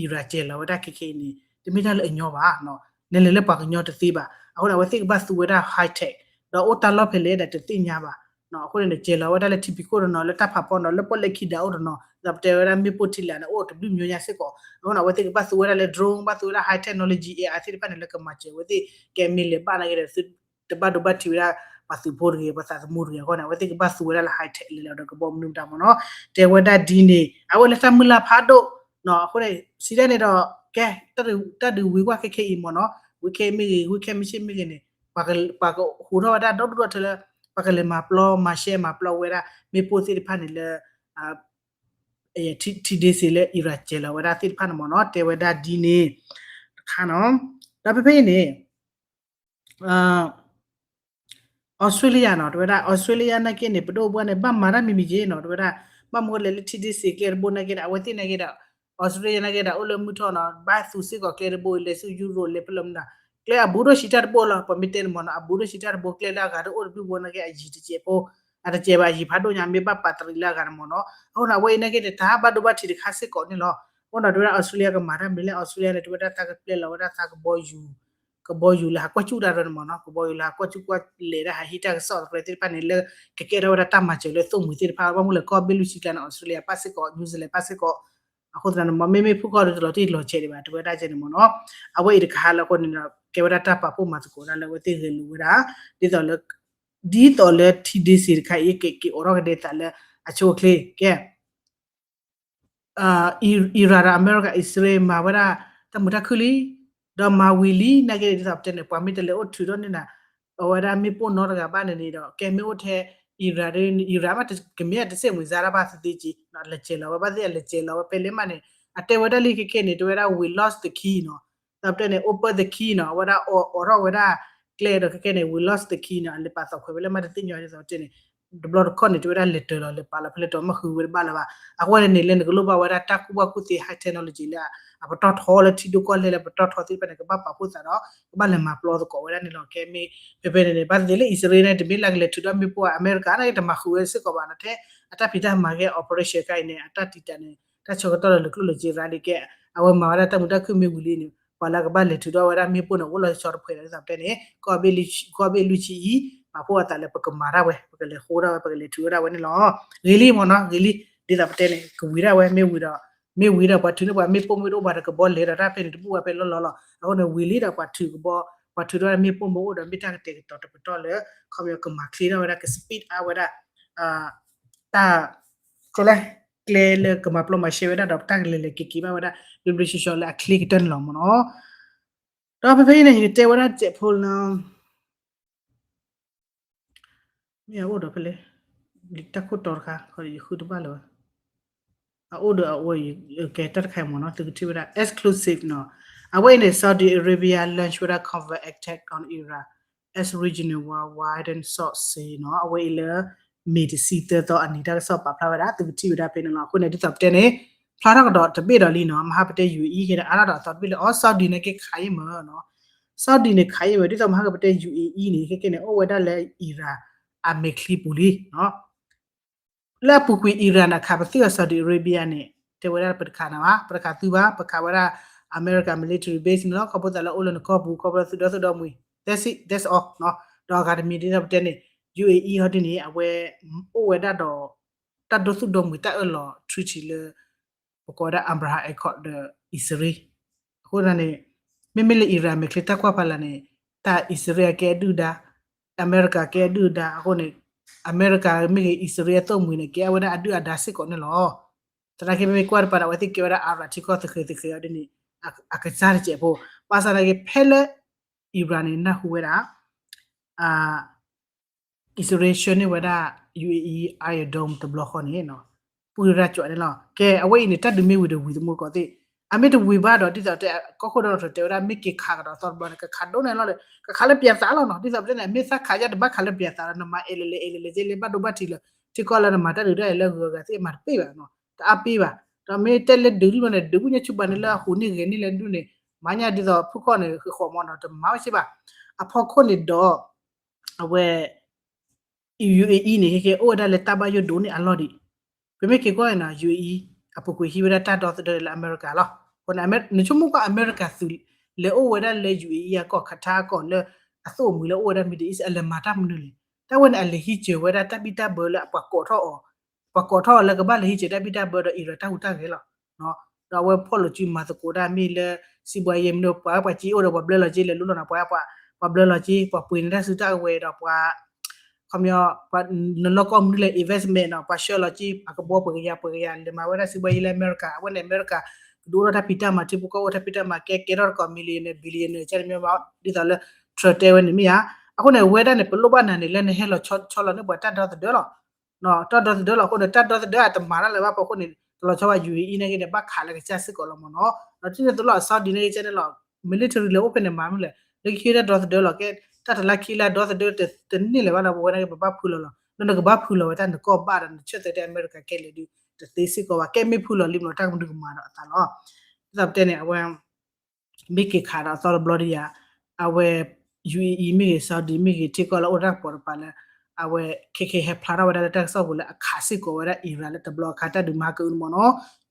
Iran စဲၤလီၤဝဲဒၣ်ခဲခဲအံၤန့ၣ် တမ့ၢ်တၢ်လၢအညီဘၣ်. နလဲၤလၢပှၤကညီတသ့ဘၣ်. အဃိန့ၣ် အဝဲသ့ၣ်ကဘၣ်သူဝဲဒၣ် high tech ဒီးအိၣ်တၢ်လီၢ်ဖဲလဲၣ်ဒီးတသ့ၣ်ညါဘၣ်. အဃိန့ၣ် စဲၤလီၤဝဲဒၣ်လၢထံဖံးခိၣ်တနီၤ လၢတၢ်ဖးဖီနီၤ လၢပီၣ်လဲၣ်ခံဒးအိၣ်တနီၤ ဒီးပတဲဝဲဒၣ်မ့ၣ်ပိၢ်ထံလာ်န့ၣ် အိၣ်တဘျုးမျိုးညါစ့ၢ်ကီး. အဃိန့ၣ် အဝဲသ့ၣ်ကဘၣ်သူဝဲဒၣ်လၢ drone ဘၣ်သူဝဲဒၣ် high technology A I သ့ၣ်တဖၣ်န့ၣ် လၢကမၤစၢၤဝဲသ့ၣ် ကဲမ့ၢ်လဲၤဘၣ်နာ်က့ဒီး တဘၣ်ဒိဘၣ်ထံးဝဲဒၣ် ပှၤသုးဖိတဂ့ၤ ပှ�သးသမူတဂ့ၤအဃိန့ၣ် အဝဲသ့ၣ်ကဘၣ်သူဝဲဒၣ်လၢ high tech လဲၤလီၤဒီးကဘီမနုၤမတၤမ့ၢ်နီၤ. တဲဝဲဒၣ်ဒ်န့ၣ် အဝဲလၢတၢ်မုၢ်လၢ်ဖးဒိၣ် အဃိန့ၣ် စံးဒ်န့ၣ်ဒီး ကဲ တၢ်ဒုးဝံၤကွၢ်ခဲခဲအံၤမ့ၢ်နီၤ ဝံၤခဲမ့ၢ်ဂ့ၤ ဝံၤခဲမ့ၢ်ဆ့မ့ၢ်ဂ့ၤန့ၣ် ပှၤကဟူးထီၣ်ဝဲဒၣ်ဒီဒူၣ်ဒီထၢလၢ ပှၤကလဲၤမၤပျီမၤရှဲမၤပျီဝဲဒၣ် မ့ၣ်ပိၢ်သ့ၣ်တဖၣ်န့ၣ်လၢ ထံဒ့စ့လၢ Iran စဲၤလီၤဝဲဒၣ်သ့ၣ်တဖၣ်န့ၣ်မ့ၢ်နီၤ တဲဝဲဒၣ်ဒ်န့ၣ် တခါနီၤ. ဒီးဖဲဖဲအံၤန့ၣ် Australia နီၤ တဝဲဒၣ် Australia နာ်က့န့ၣ် ပဒိၣ်ပှၢ်န့ၣ် ဘၣ်မၤတၢ်မံၤမံၤက့နီၤ တဝဲဒၣ် ဘၣ်မနုၤလဲၣ်လၢထံဒ့စ့ကျဲတဘိနာ်က့ဒီး အဝဲသ့ၣ်နာ်က့ဒီး Australia နာ်က့ဒီး အိၣ်လၢမုၢ်ထီၣ်နီၤ ဘၣ်သူစ့ၢ်ကီးကျဲတဘိ လဲၤဆူ Europe လဲၤဖဲလဲၣ်မနုၤ ကျဲအဘူးဒိၣ်ဆံးတၢ်တဘိလီၤ ပမ့ၢ်တဲန့ၣ်မ့ၢ်နီၤ အဘူးဒိၣ်ဆံးတၢ်တဘိ ကျဲလၢအဂၤတအိၣ်တဘျုးဘိနာ်က့ အယံၤတစဲးဖိ အတစဲးဘၣ် ယံာ်ဖးဒိၣ်ညါ မ့ၢ်ဘၣ်ပာ်တရံးလၢအဂၤန့ၣ်မ့ၢ်နီၤ. အဃိန့ၣ် အဝဲအံၤနာ်က့န့ၣ် တၢ်ဘၣ်ဒိဘၣ်ထံးတခါစ့ၢ်ကီးန့ၣ်လီၤ. အဃိန့ၣ် တဲဝဲဒၣ် Australia ကမၤတၢ်မနုၤလဲၣ်, Australia န့ၣ် တဲဝဲဒၣ်သးကပျဲလီၤဝဲဒၣ်သးကဘီယူၤ ကဘီယူၤလၢဟးကွၢ်စူၣ်တၢ်ရၢန့ၣ်မ့ၢ်နီၤ, ကဘီယူၤလၢဟးကွၢ်စူၣ်ကွၢ်လဲၤတၢ် ဟးဟံးတၢ်ကစီၣ်တဖျၢၣ်သ့ၣ်တဖၣ်န့ၣ် လၢကကဲထီၣ်ဝဲဒၣ်တၢ်မၤစၢၤလၢသိၣ်မှံၤသ့ၣ်တဖၣ် ဘၣ်မနုၤလဲၣ် ကီၢ်ဘ့ၣ်လွံၢ်ဆံကျါန့ၣ် Australia ပၣ်စ့ၢ်ကီး New Zealand ပၣ်စ့ၢ်ကီး. အဃိသတးန့ၣ်မ့ၢ် မ့မ့ၢ်ဖုၣ်ခီၣ်ဒီးတလီၤတံၢ်လီၤဆဲးဒံးဘၣ် တဲဝဲဒၣ်ကဲန့ၣ်မ့ၢ်နီၤ. အဝဲအံၤတခါလၢအဃိန့ၣ်ဒီး ကဲဝဲဒၣ်တၢ်ပာ်ဖှိၣ်မၤသကိးဒၣ်လၢအဝဲသ့ၣ်ဂဲၤလိာ်ဝဲဒၣ် ဒ်သိးလၢ ဒ်သိးလၢ ထံဒ့စ့တခါအံၤ က့ၤက့ၤအိးထီၣ်ကဒဲသးလၢအဆိအချ့ ကဲ Iran ဒီးအမဲရကၤ အံၣ်စရ့လး မၤဝဲဒၣ်တၢ်မုာ်တၢ်ခုၣ်လံ, ဒီးမၤဝံၤလံ နာ်က့ဒ်သိးပတဲန့ၣ် ပှၤမ့ၢ်တလဲၤအိၣ်ထုးထီၣ်န့ၢ်နၤ အဝဲဒၣ်မ့ၣ်ပိၢ်နီတဂၤဘၣ်န့ၣ်န့ၣ်ဒီး ကဲမ့ၢ်အိၣ်ထဲ Iran ဒ် Iran မ့ၢ်ကမ့ၢ်တစဲးမုာ်စါတၢ်ဘၣ်သ့သ့က့ အလဲၤစဲးလီၤဝဲ ဘၣ်သ့ၣ်အလဲၤစဲးလီၤဝဲ ဖဲလဲၣ်မးန့ၣ် အတဲဝဲဒၣ်လံခဲကဲန့ၣ် တဲဝဲဒၣ် we lost the key နီၤ, ဒ်သိးပတဲန့ၣ် open the key နီၤ အဝဲဒၣ်အိးထီၣ်ဝဲဒၣ်ကျဲဒီးခဲကဲန့ၣ် we lost the key နီၤ အလဲၤပာ်သီၣ်ခွဲးဝဲလၢမ့ၢ်တသ့ၣ်ညါဒ်သိးပတဲန့ၣ် တဘျီတခီၣ်န့ၣ် တဲဝဲဒၣ်လဲၤတၢၤလီၤ လဲၤပာ်လီၤဖဲလဲၣ်တၢၤမ့ၢ်ဃုဝဲတဘၣ်လၢၤဘၣ်. အဃိန့ၣ်န့ၣ် လၢနကလိၣ်ဘၣ်ဝဲဒၣ်တၢ်ကူၣ်ဘၣ်ကူၣ်သ့ high technology လၢအပတီၢ်ထီလၢထံဒိၣ်ကီၢ်လဲၢ်လၢပတီၢ်ထီသ့ၣ်တဖၣ်န့ၣ် ကဘၣ်ပာ်ဖှိၣ်သးဒီး ကဘၣ်လဲၤမၤပျီသကိးဝဲဒၣ်န့ၣ်လီၤ. ကဲမ့ၢ်ဖဲဖဲန့ၣ်န့ၣ် ဘၣ်သ့ၣ်သ့ၣ်လၢအံၣ်စရ့လးန့ၣ် တမ့ၢ်လၢကလဲၤထုးထီၣ်မ့ၣ်ပိၢ် အမဲရကၤန့ၣ် တမၤဃုာ်ဝဲစ့ၢ်ကီးဘၣ်နီၤ ထဲအတၢ်ဖံးတၢ်မၤကဲ operation ခါအံၤန့ၣ် အတၢ်တံာ်တာ်န့ၣ် တၢ်ဆၢကတီၢ်လၢလၢကျိၣ်လၢစ့ရါဒ်ကဲ အဝဲမၤဝဲဒၣ်တၢ်မုာ်တၢ်ခုၣ်မ့ၢ်ဝံၤလံန့ၣ် ပှၤလၢကဘၣ်လဲၤထုးထီၣ်ဝဲဒၣ်မ့ၣ်ပိၢ်န့ၣ် အိၣ်လီၤဆီတဖှဲးဒီး ဒ်သိးပတဲန့ၣ် ကီၢ်ဘ့ၣ်လွံၢ်ဆံအံၤ ပာ်ဖှိၣ်အသးလၢပကမၤတၢ်ဝဲ ပကလဲၤဃိဒၣ်ဝဲ ပကလဲၤထုးဝဲဒၣ်ဝဲန့ၣ်လီၤ. ဂ့ၤလံမ့ၢ်နီၤ ဂ့ၤလံ ဒ်သိးပတဲန့ၣ် ကဝံၤဒၣ်ဝဲ မ့ၢ်ဝံၤဒီး မ့ၢ်ဝံၤဒီးပှၤထုးန့ၢ်ပှၤမ့ၣ်ပိၢ်မ့ၢ်တအိၣ်ဘၣ်ဒီးကဘီလဲၤဒီးတၢ်ဖဲန့ၣ် တဘူၣ်ဝဲဖဲလီၢ်လီၢ်လီၤ. အဃိန့ၣ် ဝံၤလံဒီးပှၤထုးကဘီ ပှၤထုးထီၣ်ဝဲမ့ၣ်ပိၢ်မ့ၢ်အိၣ်ဒီး မ့ၢ်တၢ်ကတဲာ်ကတီၤတပတီၢ်လၢ ခီပညီကမၤချ့ထီၣ်ဝဲဒၣ် က speed up ဝဲဒၣ် တၢ် ကျဲ ကျဲလၢကမၤပျီမၤရှဲဝဲဒၣ်ဒီးတၢ်ကလဲၤလဲၤက့ၤက့ၤဘၣ်ဝဲဒၣ် ဘျ့ဘျ့ဆှီဆှီလၢအချ့ကတၢၢ်န့ၣ်လီၤမ့ၢ်နီၤ. ဒီးဖဲဖဲအံၤန့ၣ် ယကတဲဝဲဒၣ်စဲးဖိလၢ မ့ၢ်အအိၣ်ဒီးဖဲလဲၣ် တၢ်ခိၣ်တီတခါ ယဃုတဘၣ်လၢၤဘၣ် အအိၣ်ဒီးအအိၣ် ကဲတၢ်တခါအံၤမ့ၢ်နီၤ သုကထံၣ်ဝဲဒၣ် exclusive နီၤ. အဝဲအံၤန့ၣ် Saudi Arabia launch ဝဲဒၣ် convoy attack on Iran as regional war widen sought cease နီၤ. အဝဲအံၤလၢ မ့ၢ်တဆံသၢသီအနံၤ တၢ်ကစီၣ်ပာ်ဖျါဝဲဒၣ် သုကထံၣ်ဝဲဒၣ်ဖဲန့ၣ်လီၤ. အဃိန့ၣ် ဒ်သိးပတဲန့ၣ် ဖျါထီၣ်ကဒီးတဘ့ၣ်ဒီးလံနီၤ မဟါပတဲ ယူၣ်အ့ ခဲန့ၣ် အါထီၣ်ဒီးအသီတဘ့ၣ်လံ အီ Saudi န့ၣ်က့ခးယံာ်မ့ၢ်နီၤ Saudi န့ၣ်ခးယံာ်မ့ၢ် ဒ်သိးမဟါကပတဲ ယူၣ်အ့ န့ၣ် ခဲကဲန့ၣ် အိၣ်ဝဲဒၣ်လၢ Iran အမဲာ်ချံပူၤလံနီၤ လၢအပူၤကွံာ် Iran န့ၣ် အခးပသံၣ်အီၤ Saudi Arabia န့ၣ် တဲဝဲဒၣ်ပတခးနၤဘၣ် ပတခးသုဘၣ် ပခးဝဲဒၣ် America military base န့ၣ်လီၤ ခီဖျိသးလၢအိၣ်လၢနကီၢ်ပူၤ ခီဖျိသုဒီသုဒီမှံၤ that's it that's all နီၤ ဒီးအဂၤတမံၤဒ်သိးပတဲန့ၣ် ယူၣ်အ့ ဟီဒ်န့ၣ် အဝဲ အိၣ်ဝဲဒၣ်ဒီး တၢ်ဒိသူၣ်ဒိမှံၤတၢ်အၢၣ်လီၤ treaty လၢ ပကိးဝဲဒၣ် Abraham Accord ဒီး အံၣ်စရ့လး အဃိသတးန့ၣ် မ့မ့ၢ်လၢ Iran မဲာ်ချံတၢ်ကွၢ်ဖးလာ်န့ၣ် တၢ်အံၣ်စရ့လးကဲအဒုၣ်ဒါ အမဲရကၤကဲအဒုၣ်ဒါ အဃိန့ၣ် အမဲရကၤမ့ၢ်ဂ့ၤ အံၣ်စရ့လးအသိၣ်မှံၤန့ၣ် ကဲဝဲဒၣ်အဒုၣ်အဒါစ့ၢ်ကီးန့ၣ်လီၤ. သနာ်က့မ့မ့ၢ်ကွၢ်တပၤန့ၣ် အဝဲသ့ၣ်ကဲဝဲဒၣ် Arab ထံကီၢ်သဃဲၤသဃဲၤအီၤဒ်န့ၣ် အကစၢ်တစဲးဖိ ဘၣ်ဆၣ်သနာ်က့ဖဲလၢ Iran န့ၣ် နၢ်ဟူဝဲဒၣ် အံၣ်စရ့လးဆှၢန့ၢ်ဝဲဒၣ် ယူၣ်အ့ Iron Dome တဘျီဃီန့ၣ် ပှံၢ်ရၣ်ကၠီန့ၣ်လီၤ. ကဲ အဝဲအံၤန့ၣ် တၢ်ဒုးမ့ၢ်ဝံၤဒီးဝံၤသမူကီးသ့ၣ် အမ့ၢ်တဝံၤဘၣ်ဒီး ဒ်သိးတဲ ကီၢ်ခိၣ်ဒီးတဲဝဲဒၣ် မ့ၢ်က့ၤခးကဒီးအသီတဘျီန့ၣ် ကခးဒိၣ်န့ၣ်လီၤဒီး ကခးလၢပျဲသးလီၤနီၤ ဒ်သိးပတဲန့ၣ် မ့ၢ်သးခးယါတဘၣ်ခးလၢပျဲသးလီၤ နမၤအဲၣ်လဲၣ်လဲၣ်အဲၣ်လဲၣ်လဲၣ် ကဲလၢဘၣ်ဒိဘၣ်ထံးလၢ ထံကီၢ်လၢနမၤတၢ်ဒုးတၢ်အံၤလၢဂုၤဂၤသ့ၣ် မၤတပ့ၢ်ဘၣ်နီၤ တအါပ့ၢ်ဘၣ် ဒီးမ့ၢ်တဲလၢဒုးဒ်န့ၣ် ဒုးဘူးညါဆူပှၤန့ၣ်လၢအဟူးန့ၢ်ဂဲၤန့ၢ်လၢဒုးန့ၣ် မၤညါဒ်သိးဖုၣ်ခီၣ်န့ၣ် ဃီမီၤနီၤ တမၤဝဲစ့ၢ်ဘၣ် အဖီခိၣ်န့ၣ်ဒီး အဝဲ ယူၣ်အ့ အံၤန့ၣ် ခဲကဲ အိၣ်ဝဲဒၣ်လၢတၢ်ဘၣ်ယိၣ်ဒိၣ်န့ၢ်အလီၢ်ဒံး ပမ့ၢ်က့ၤကွၢ်န့ၣ်နီၤ ယူၣ်အ့ အံၤ အပူၤကွံာ်ဟံးဝဲဒၣ်တၢ်ဒီသဒၢလၢအမဲရကၤလီၤ. အဃိန့ၣ် နဆိကမိၣ်ကွၢ်အမဲရကၤသုး လဲၤအိၣ်ဝဲဒၣ်လၢ ယူၣ်အ့ အံၤအကီၢ် Qatar အကီၢ်လၢ အသိၣ်အမှံၤလၢအိၣ်ဝဲဒၣ် Middle East အလဲၤမၤတၢ်မနုၤလဲၣ်. တၢ်ဝဲန့ၣ် အလဲၤဟံးစၢၤဝဲဒၣ်တၢ်ဘံၣ်တၢ်ဘၢလၢအပှၤကိးထီၣ်အီၤ ပှၤကိးထီၣ်အီၤလၢကဘၣ်လဲၤဟံးစၢၤတၢ်ဘံၣ်တၢ်ဘၢဒီး Iran တၢ်ဟူးတၢ်ဂဲၤလီၤ. ဒီးအဝဲဖီၣ်လိာ်စုမၤသကိးတၢ်မ့ၢ်လၢ စံးဘှါယဲမနုၤ ပှၤဝဲပှၤစ့အိၣ်ဒီးပှၤဘျၢလီၤက့ လဲၤလူလီၤနီၤ ပှၤ ပှၤဘျၢလီၤက့ ပှၤပှ့ၤန့ၢ်တၢ်စုတၢ်အဝဲဒီးပှၤ ခီပညီ ပှၤနလီၢ်ကီၢ်မနုၤလဲၣ် investment နီၤ ပှၤဆှၢလီၤက့ အကဘီပှဲၤကယၤပှဲၤကယၤ လဲၤမၤဝဲဒၣ်စံးဘှါယဲလၢအမဲရကၤ အဝဲန့ၣ်အမဲရကၤ ကဒုးအိၣ်ထီၣ်တၢ်ဖံးတၢ်မၤထံဖိကီၢ်ဖိတၢ်ဖံးတၢ်မၤကဲ ကဲထီၣ်တကီၢ် millionaire billionaire ကဲန့ၣ်မ့ၢ်ဘၣ် ဒ်သိးလၢ Trump တဲဝဲန့ၣ်မ့ၢ်ဧါ. အဃိန့ၣ် ဝဲဒၣ်န့ၣ် ပလိၣ်ဘၣ်နၤန့ၣ် လၢနဟဲလီၤဆီလီၤန့ၢ်ပှၤတၢ်ဒီသဒၢလီၤ. တၢ်ဒီသဒၢလီၤအဃိန့ၣ် တၢ်ဒီသဒၢအတမၤတၢ်လၢၤဘၣ်ဖီခိၣ်န့ၣ် တလီၤဆီဘၣ် ယူၣ်အ့ အံၤ နာ်က့န့ၣ် ဘၣ်ခးလၢကစၢ်စ့ၢ်ကီးလီၤမ့ၢ်နီၤ. ဒီးထံၣ်န့ၢ်သိးလီၤ Saudi နာ်က့ကဲန့ၣ်လီၤ military လဲၤအိၣ်ဖဲန့ၣ်မၤမနုၤလဲၣ် လၢခံတၢ်ဒီသဒၢလီၤ ကဲ တၢ်တလါခံလါဒီသဒၢတန့ၢ်လၢၤဘၣ်ဒီး ပဝဲနာ်က့ပဘၣ်ဖုလီၤလီၤ ဒီးနကဘၣ်ဖုလီၤဝဲတၢ်နကီၢ်ဘၣ်ဒီးနဆၢၣ်သၢတဲအမဲရကၤခဲလၢာ်ဒုး တသ့စ့ၢ်ကီးဘၣ် ကဲမ့ၢ်ဖုလီၤလံမ့ၢ်နီၤ တၢ်ကမုၢ်ကမၤဒီးအသးလီၤ. ဒ်သိးပတဲန့ၣ် အဝဲ မ့ၢ်က့ၤခးဒီးအသီတဘျီဒံးယၤ အဝဲ ယူၣ်အ့ အံၤ မ့ၢ်ဂ့ၤ Saudi မ့ၢ်ဂ့ၤ ထံကီၢ်လၢအိၣ်တၢ်ကပီၤတပၤလၢ အဝဲခဲခဲဟဲဖျါထီၣ်ဝဲဒၣ်လၢတၢ်ကစီၣ်ပူၤလၢအခးစ့ၢ်ကီးဝဲဒၣ် Iran လၢတဘျီအခါ တၢ်ဒုးမၤဟါကအုန့ၣ်မ့ၢ်နီၤ,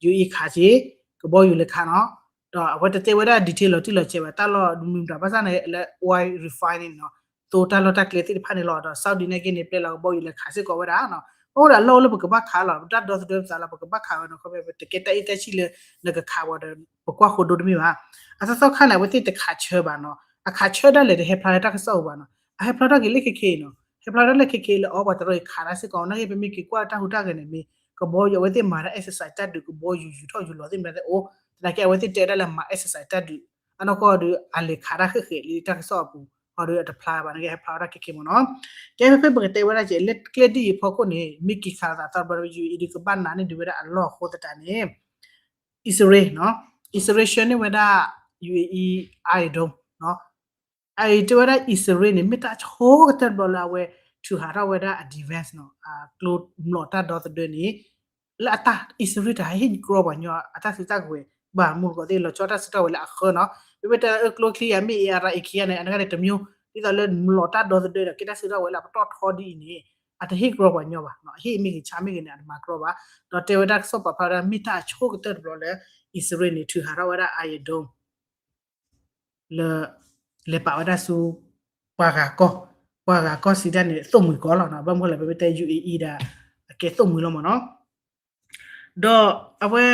UAE ခးက့ၤ ကဘီယူၤလဲၤခးနီၤ, ဒီးအဝဲတတဲဝဲဒၣ် detail လီၤတံၢ်လီၤဆဲးဘၣ်, တၢ်လီၢ်မုၢ်မတၤဘၣ်ဆၣ်န့ၣ် လၢ oil refining နီၤ, သိတၢ်လီၢ်တၢ်ကျဲသ့ၣ်တဖၣ်န့ၣ်လီၤ. ဒီး Saudi နာ်က့န့ၣ် ပျဲလီၤကဘီယူၤလဲၤခးစ့ၢ်ကီးဝဲဒၣ်နီၤ, အိၣ်ဒီးအလီၢ်အိၣ်လၢပကဘၣ်ခးလီၤ, ပတၢ်ဒီသဒၢပသးလီၤ ပကဘၣ်ခးဝဲနီၤ, ခီဖျိပတကဲတၢ်အ့ၣ်တၢ်ဆံၣ်လၢ နကခးဝဲဒီး ပကွၢ်ဃိဒိတမ့ၢ်ဘၣ်. အသီသီခါန့ၣ် အဝဲသ့ၣ်တခးဆၢဘၣ်နီၤ, အခးဆၢဒၣ်လဲာ်တဟဲဖျါလၢတၢ်ကစီၣ်အပူၤဘၣ်နီၤ, အဟဲဖျါထီၣ်က့ၤလၢခဲခဲအံၤနီၤ, ဟဲဖျါထီၣ်လၢခဲခဲအံၤလၢအီပှၤတရၢအံၤခးတၢ်စ့ၢ်ကီး, နာ်က့ပမ့ၢ်က့ၤကွၢ်တၢ်ဟူးတၢ်ဂဲၤန့ၣ် မ့ၢ်ကဘီယူၤ အဝဲသ့ၣ်မၤတၢ် exercise တၢ်ဒုး ကဘီယူၤယူၤထီၣ်ယူၤလီၤသ့ၣ်မတၤသ့ၣ်အိၣ်, သနာ်က့အဝဲသ့ၣ်တဲဒၣ်လၢမၤ exercise တၢ်ဒုး အနီၢ်ကီၢ်ဒီး အလဲၤခးတၢ်ဃဲၣ်ဃဲၣ်လံတၢ်ကစီၣ်အပူၤ, ဟီဒီးအတဖျါဘၣ် နာ်က့ဟဲဖျါထီၣ်တၢ်ခဲခဲမ့ၢ်နီၤ. ကဲဖဲဖဲပကတဲဝဲဒၣ်ကဲ လၢကျဲဒ်အံၤအဖီခိၣ်န့ၣ် မ့ၢ်က့ၤခးလီၤသးသီတဘျီ UAE ဒုးကဘၣ်နာ်န့ၢ်ဒုးဝဲဒၣ်အလီၢ်အဃိသတးန့ၣ် အံၣ်စရ့လးနီၤ, အံၣ်စရ့လးဆှၢန့ၢ်ဝဲဒၣ် UAE Iron Dome နီၤ, အအံၤတဲဝဲဒၣ်အံၣ်စရ့လးန့ၣ် မ့ၢ်တၢ်ဆိကတၢၢ်တဘျီလၢအဝဲ ထုးဟးထီၣ်ဝဲဒၣ်အ defense နီၤ, ကျိမျိာ်တၢ်ဒီသဒၢန့ၣ် လၢအတၢ်အံၣ်စရ့လးတဟ့ၣ်ကြီပှၤညီအတၢ်စုတၢ်ကဝဲၤ ဘၣ်မူတကိးသ့ၣ်လီၤဆီတၢ်စုတၢ်ဝဲၤလၢအဃၢနီၤ, မ့မ့ၢ်တဲလၢကျိချံယၤမ့ၢ် အံၤအရၤအံၤခံဂၤန့ၣ် အနဂၤန့ၣ်တမျိး, ဒ်သိးလၢမျိာ်တၢ်ဒီသဒၢဒီးကဲတၢ်စုတၢ်ဝဲၤလၢအပတီၢ်ထီဒ်အံၤန့ၣ် အတဟ့ၣ်ကြီပှၤညီဘၣ်, အဟ့ၣ်မ့ၢ်ဂ့ၤဆါမ့ၢ်ဂ့ၤန့ၣ် အတမၤကြီဘၣ်, ဒီးတဲဝဲဒၣ်ကစီၣ်ပာ်ဖျါဝဲဒၣ် မ့ၢ်တၢ်ဆိကတၢၢ်တဘျီလၢ အံၣ်စရ့လးန့ၣ် ထုးဟးထီၣ်ဝဲဒၣ် Iron Dome လၢ လဲၤပာ်ဝဲဒၣ်ဆူ ပှၤဂၤကီၢ်, ပှၤဂၤကီၢ်စံးတၢ်န့ၣ် သိၣ်မှံၤကီၢ်လီၤနီၤ, ဘၣ်မနုၤလဲၣ် ပမ့ၢ်တဲ UAE ဒၣ် အကဲသိၣ်မှံၤလီၤမ့ၢ်နီၤ, ဒီးအဝဲ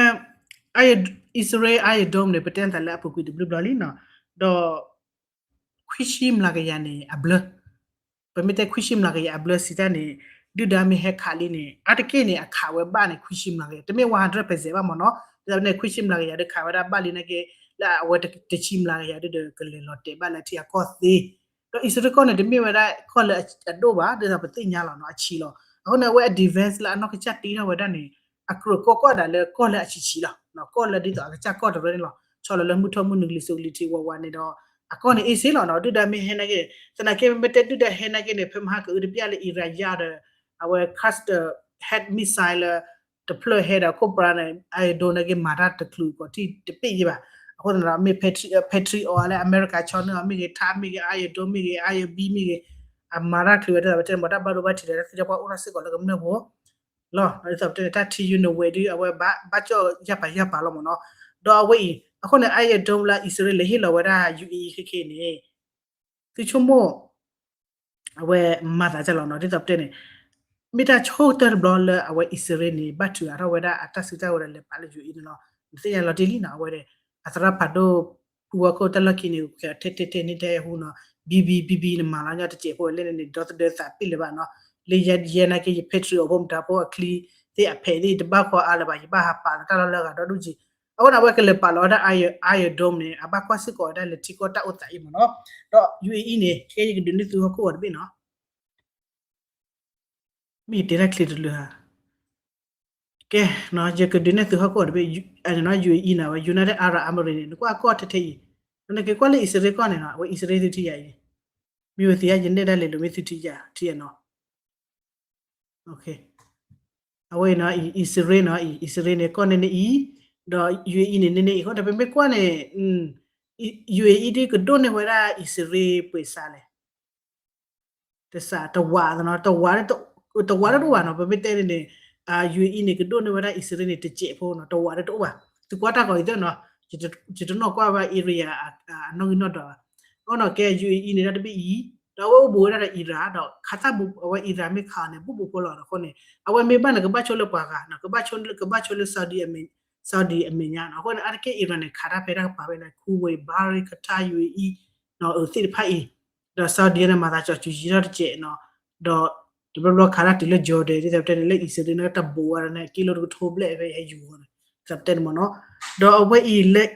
အံၣ်စရ့လး Iron Dome န့ၣ် ပတဲနသးလၢအပူၤကွံာ်တဘျုးဘျီလံနီၤ, ဒီး ခွံဆံမျးကယၤန့ၣ် အဘျၢ ပမ့ၢ်တဲခွံဆံမျးကယၤအဘျၢစံးတၢ်န့ၣ် ဒုၣ်ဒါမ့ၢ်ဟဲခးလံန့ၣ် အါတက့ၢ်န့ၣ် အခးဝဲဘၣ်န့ၣ် ခွံဆံမျးကယၤ တမ့ၢ် one hundred percent ဘၣ်မ့ၢ်နီၤ, ဒ်သိးန့ၣ် ခွံဆံမျးကယၤဒုးခးဝဲဒၣ်ဘၣ်လံနာ်က့ လၢအဝဲတဆံမျးကယၤဒုးဒီး ကလဲၤလီၤတဲာ်ဘၣ်လၢထံအကီၢ်သ့, ဒီးအံၣ်စရ့လးကီၢ်န့ၣ် တမ့ၢ်ဝဲဒၣ်ကီၢ်လၢအဒိၣ်ဘၣ် ဒ်သိးပသ့ၣ်ညါလီၤနီၤ အဆံးလီၤ, အဃိန့ၣ် အဝဲအ defense လၢအနီၢ်ကစၢ်တ့ထီၣ်ဝဲဒၣ်န့ၣ် အကြၢးကီကီၢ်ဒၣ်လၢကီၢ်လၢအဆံးဆံးလီၤ, ကီၢ်လၢဒ်သိးအကစၢ်ကီၢ်တရၢန့ၣ်လီၤ, ဆီလီၤလၢမုၢ်ထီၣ်မုၢ်နုာ်ကလံၤစိးကလံၤထံးဝးဝးန့ၣ်ဒီး အကီၢ်န့ၣ် easy လီၤနီၤ, ဒုၣ်ဒါမ့ၢ်ဟဲနာ်က့န့ၣ် သနာ်က့မ့ၢ်တဲဒုၣ်ဒါဟဲနာ်က့န့ၣ် ဖဲမဟါကအုတပျၢ်လၢ Iran ယါဒီး အဝဲ cluster head missile လၢ တဖျၢၣ်ဟဲဒီးခိၣ်ပြါန့ၣ် Iron Dome နာ်က့မၤတၢ်တချုးကီးထံၣ်တပ့ၢ်ယဲၢ်ဘၣ်, အဃိသတးဒီးမ့ၢ် Patriot အီၤလၢအမဲရကၤဆီန့ၢ်အီၤမ့ၢ်ဂ့ၤ ထးမ့ၢ်ဂ့ၤ Iron Dome မ့ၢ်ဂ့ၤ Iron Beam မ့ၢ်ဂ့ၤ အမၤတၢ်ချုးဝဲဒၣ်ပတဲန့ၣ်မ့ၢ်တၢ်ဘၣ်ဒိဘၣ်ထံးဒီးတၢ်သ့ၣ်တဖၣ်အိၣ်ထီၣ်စ့ၢ်ကီးလၢကမျၢၢ်ဖိ လီၤ, ဒ်သိးပတဲန့ၣ် တၢ်ထံယူၤနဝဲဒုး အဝဲဘၣ်ကၠီၣ်ယၢ်ပာ်ယၢ်ပာ်လီၤမ့ၢ်နီၤ, ဒီးအဝဲအံၤ အဃိန့ၣ် Iron Dome လၢအံၣ်စရ့လးဟ့ၣ်လီၤဝဲဒၣ် UAE ခဲခဲအံၤန့ၣ် သုဆိကမိၣ် အဝဲမၤသးဒ်လဲၣ်နီၤ, ဒ်သိးပတဲန့ၣ် မ့ၢ်တၢ်ဆိကတၢၢ်တဘျီလၢအဝဲအံၣ်စရ့လးန့ၣ် ဘၣ်ထုးအါထီၣ်ဝဲဒၣ်အတၢ်စုတၢ်ဝဲၤဒီးလဲၤပာ်လၢ UAE န့ၣ်လီၤ, နသ့ၣ်ညါလီၤတံၢ်လံနီၤ, အဝဲဒီး အသရၣ်ဖးဒိၣ် ဖုဝဲခိၣ်တၢ်လီၢ်ခံန့ၣ် ထဲထဲထဲန့ၣ်ထဲဟူနီၤ, ဘံဘံဘံဘံနမၤလီၤညီတစဲးဖိလဲၣ်န့ၣ် ဒီသဒၢသးပ့ၢ်လၢၤဘၣ်နီၤ, လၢယဲနာ်က့ ယ Patriot ဖိမတၤဖိအချံသ့ၣ်အဖဲးသ့ၣ် တဘၣ်ဃီအါလၢၤဘၣ် ယဘၣ်ဟးပာ်လီၤတၢ်လီၢ်လၢအဂၤဒီဒူၣ်က့ၤ, အဃိန့ၣ် အဝဲကလဲၤပာ်လီၤဝဲဒၣ် Iron Dome န့ၣ် အဘၣ်ကွၢ်စ့ၢ်ကီးဝဲဒၣ်လၢထံကီၢ်တၢ်အိၣ်သးအံၤမ့ၢ်နီၤ, ဒီး UAE န့ၣ် ကဲယကဒုးနဲၣ်သုဟီၣ်ခိၣ်ဂီၤတဘ့ၣ်နီၤ မ့ၢ်ယတဲတၢ်ချံတလၢဧါ, ကဲ, ယကဒုးနဲၣ်သုဟီၣ်ခိၣ်ဂီၤတဘ့ၣ်, UAE န့ၣ်ဝဲ United Arab Emirates န့ၣ် နကွၢ်ကီၢ်ထဲထဲအံၤ, နက့ၤကွၢ်လၢအံၣ်စရ့လးကီၢ်န့ၣ်နီၤ အဝဲအံၣ်စရ့လးသုထံၣ်ယၤအံၤ, မ့ၢ်ဝဲသ့ၣ်ညါယနဲၣ်ဒၣ်လဲာ်လိာ်မ့ၢ်သုထံၣ်ယၤထံၣ်ယၤနီၤ အဝဲနီၤ အံၣ်စရ့လးနီၤ အံၣ်စရ့လးန့ၣ် ကီၢ်န့ၣ်န့ၣ်အံၤ, ဒီး UAE န့ၣ်န့ၣ်အံၤ အဃိဒီးပမ့ၢ်ကွၢ်န့ၣ် UAE ဒ်ကဒိၣ်န့ၢ်ဝဲဒၣ်အံၣ်စရ့လးပှဲၤစးလဲၣ် တစး တဝးနီၤ တဝး တဝးတအိၣ်ဘၣ်နီၤ ပမ့ၢ်တဲန့ၣ်န့ၣ် UAE န့ၣ် ကဒိၣ်န့ၢ်ဝဲဒၣ်အံၣ်စရ့လးန့ၣ် တစဲးဖိနီၤ တဝးတအိၣ်ဘၣ် သုကွၢ်တၢ်ဂီၤအံၤသ့ၣ်နီၤ ယတနီၣ်ကွၢ်ဘၣ် area အနီၣ်ဂံၢ်နီၣ်ဒွးဘၣ် အဃိနီၤ ကဲ UAE န့ၣ်ဒၣ်တဘ့ၣ်အံၤ ဒီးအဝဲအိၣ်ဘူးဝဲဒၣ်ဒီး Iran ဒီးခးသၣ်ဘူး အဝဲ Iran မ့ၢ်ခးအီၤန့ၣ် ဘူးဘူးဖိလီၤအဃိန့ၣ် အဝဲမ့ၢ်ဘၣ်န့ၣ် ကဘၣ်ဆိလၢပှၤဂၤနီၤ ကဘၣ်ဆိလၢ ကဘၣ်ဆိလၢ Saudi အမဲာ်ညါနီၤ အဃိန့ၣ် အါတက့ၢ် Iran န့ၣ် ခးတၢ်ဖဲတၢ်ကပၤဖဲန့ၣ် Kuwait Bahrain Qatar UAE နီၤ အသ့ၣ်တဖၣ်အံၤ ဒီး Saudi န့ၣ် မၤသးကၠီၤစူၤယံၤထီၣ်တစဲးနီၤ ဒီး တဘျီဘျီခးတၢ်တုၤလၢ Jordan ဒ်သိးပတဲန့ၣ် လၢအံၣ်စရ့လးန့ၣ် တၢ်ဘူးဝဲဒၣ်န့ၣ် ကံလိတကထိဘျဲၣ်ဖဲဟဲယူၤအီၤန့ၣ် ဒ်သိးပတဲန့ၣ်မ့ၢ်နီၤ ဒီးအဝဲအံၤလၢ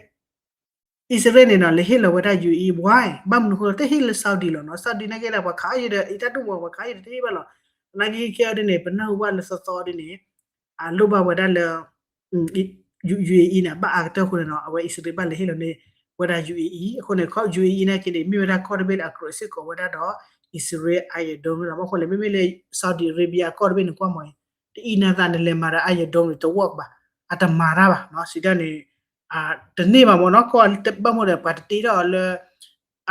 အံၣ်စရ့လးန့ၣ်နီၤ လဲၤဟ့ၣ်လီၤဝဲဒၣ် UAE why ဘၣ်မနုၤဃိ တဟ့ၣ်လၢ Saudi လီၤနီၤ Saudi နာ်က့လၢပှၤခးအီၤဒီး အံၤတၢ်ဒိၣ်မး ပှၤခးအီၤဒီးတဟ့ၣ်ဘၣ်လီၤ သနာ်က့ကဲအီၤဒ်န့ၣ် ပနၢ်ဟူဘၣ်လၢသီသီဒ်န့ၣ် အလိၣ်ဘၣ်ဝဲဒၣ်လၢ UAE န့ၣ် ဘၣ်အါကတၢၢ်အဃိန့ၣ်နီၤ အဝဲအံၣ်စရ့လးဘၣ်လဲၤဟ့ၣ်လီၤန့ၢ်ဝဲဒၣ် UAE အဃိန့ၣ် ခီ UAE နာ်က့န့ၣ် မ့ၢ်ဝဲဒၣ်ကီၢ်တဘ့ၣ်လၢအကြၢးစ့ၢ်ကီးဝဲဒၣ်ဒီး အံၣ်စရ့လး Iron Dome လီၤ ဘၣ်ဃိလဲၣ် မ့မ့ၢ်လၢ Saudi Arabia အကီၢ်တဘ့ၣ်န့ၣ် ကွၢ်မးအံၤ တအံၤနၤသးနလဲၤမၤဒီး Iron Dome န့ၣ် တဝီၢ်ကဘၣ် အတမၤတၢ်ဘၣ်နီၤ စံးတၢ်န့ၣ် တန့ၢ်ဘၣ်မ့ၢ်နီၤ ကီၢ်ဘၣ်မ့ၢ်ဒီး ပှၤတတ့ထီၣ်အီၤလၢ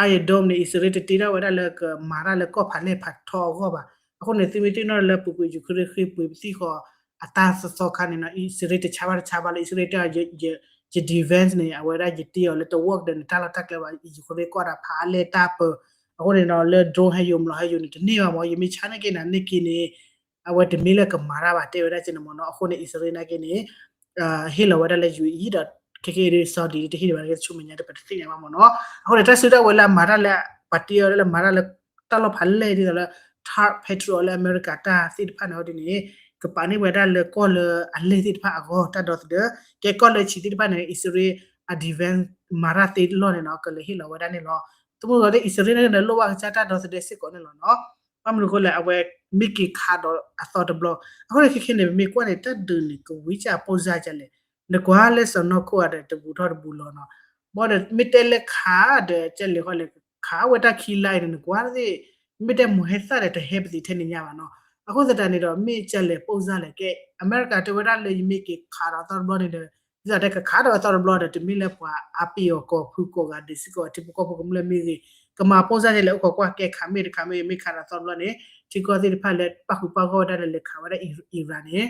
Iron Dome န့ၣ် အံၣ်စရ့လးတတ့ထီၣ်ဝဲဒၣ်လၢကမၤတၢ်လၢကီၢ်ဖးလဲၢ်ဖးထီအဂီၢ်ဘၣ် အဃိန့ၣ် သုမ့ၢ်သ့ၣ်နီၣ်လၢပူၤကွံာ် Ukraine ဃ့ပှ့ၤပသံၣ်ဃီ အတၢ်သီသီခါန့ၣ်နီၤ အံၣ်စရ့လးတဆါဘၣ်တဆါဘၣ်လၢ အံၣ်စရ့လးတဲအီၤ ယ defense န့ၣ် အဝဲဒၣ်ယတ့အီၤလၢတ work ဒီးန့ၣ် တၢ်လီၢ်တၢ်ကျဲဘၣ် Ukraine ကီၢ်ဒၣ်ဖးအါလဲၢ်တၢ်ပၢၤ အဃိန့ၣ်နီၤ လၢ drone ဟဲယိၤ မျိာ်ဟဲယိၤန့ၣ် တန့ၢ်ဘၣ်မး ယမ့ၢ်ဆါန့ၢ်က့ၤနၤန့ၢ်က့ၤန့ၣ် အဝဲတမ့ၢ်လၢကမၤတၢ်ဘၣ် တဲဝဲဒၣ်ကန့ၣ်မ့ၢ်နီၤ အဃိန့ၣ် အံၣ်စရ့လးနာ်က့န့ၣ် ဟ့ၣ်လီၤဝဲဒၣ်လၢ ယူၣ်အ့အံၤ ဒီး ခဲကနံၣ်အံၤ Saudi တဟ့ၣ်ဒံးဘၣ် ကဆိကမိၣ်ညါ တပတသ့ၣ်ညါဘၣ်မ့ၢ်နီၤ အဃိန့ၣ် တၢ်စုတၢ်ဝဲၤလၢအမၤတၢ်လၢ ပှၤတ့အီၤလၢမၤတၢ်လၢ တၢ်လီၢ်ဖးလဲၢ်ဒ်သိးလၢ THAAD Patriot လၢအမဲရကၤတၢ်သ့ၣ်တဖၣ်န့ၣ် ဟီဒ်န့ၣ် ကပာ်န့ၢ်ဝဲဒၣ်လၢကီၢ်လၢအလဲၢ်သ့ၣ်တဖၣ်အဂီၢ် တၢ်ဒီသဒၢ ကဲကီၢ်လၢဆံးသ့ၣ်တဖၣ်န့ၣ် အံၣ်စရ့လးအ defense မၤတၢ်သ့လီၢ်န့ၣ်နီၤ ကလဲၤဟ့ၣ်လီၤဝဲဒၣ်န့ၣ်လီၤ. သမူကီးသ့ၣ် အံၣ်စရ့လးန့ၣ် လိၣ်ဘၣ်ကစၢ်တၢ်ဒီသဒၢစ့ၢ်ကီးန့ၣ်လီၤနီၤ ဘၣ်မနုၤအဃိလဲၣ် အဝဲမ့ၢ်က့ၤခးဒီးအသီတဘျီ အဃိန့ၣ် ခဲခဲန့ၣ် ပမ့ၢ်ကွၢ်န့ၣ် တၢ်ဒုးန့ၣ် ကဝံၤကၢ်ပိၢ်စၢ်ကလဲၣ် နကွၢ်လၢစီၢ်နီၤခိၣ်ဂၤဒီး တဘူးထီၣ်တဘူးလီၤနီၤ ဘၣ်ဒီး မ့ၢ်တဲလၢခးဒီး ကလဲၣ်ဃီလဲၣ် ခးဝဲတၢ်ခံလါအံၤန့ၣ် နကွၢ်သ့ၣ် မ့ၢ်တဲမိၢ်ဟဲသၣ်ဒီး တဟဲပသံးထဲန့ၣ်ညါဘၣ်နီၤ အဃိသတးန့ၣ်ဒီး မ့ၢ်ကလဲၣ်ပိၢ်စၢ်လဲၣ် ကဲ အမဲရကၤတဲဝဲဒၣ်လၢ ယမ့ၢ်က့ၤခးဒီးအသီတဘျီန့ၣ်ဒီး ဒ်သိးတဲကခးဒီးအသီတဘျီဒီး တမ့ၢ်လၢပှၤအါပ့ၤအီၤကီၢ်ဖုကီၢ်ဂၤ ဒုးစ့ၢ်ကီး ထံဖိကီၢ်ဖိကမျၢၢ်မ့ၢ်ဂ့ၤ ကမၤပိၢ်စၢ်ကလဲၣ် အိၣ်ခိးကွၢ် ကဲခးမ့ၢ်တခးမ့ၢ် မ့ၢ်ခးဒီးအသီတဘျီန့ၣ် ထံကီၢ်သ့ၣ်တဖၣ်လၢပၣ်ဃုာ်ပၣ်ဂီၢ်ဝဲဒၣ်လၢလဲၤခးဝဲဒၣ် Iran န့ၣ်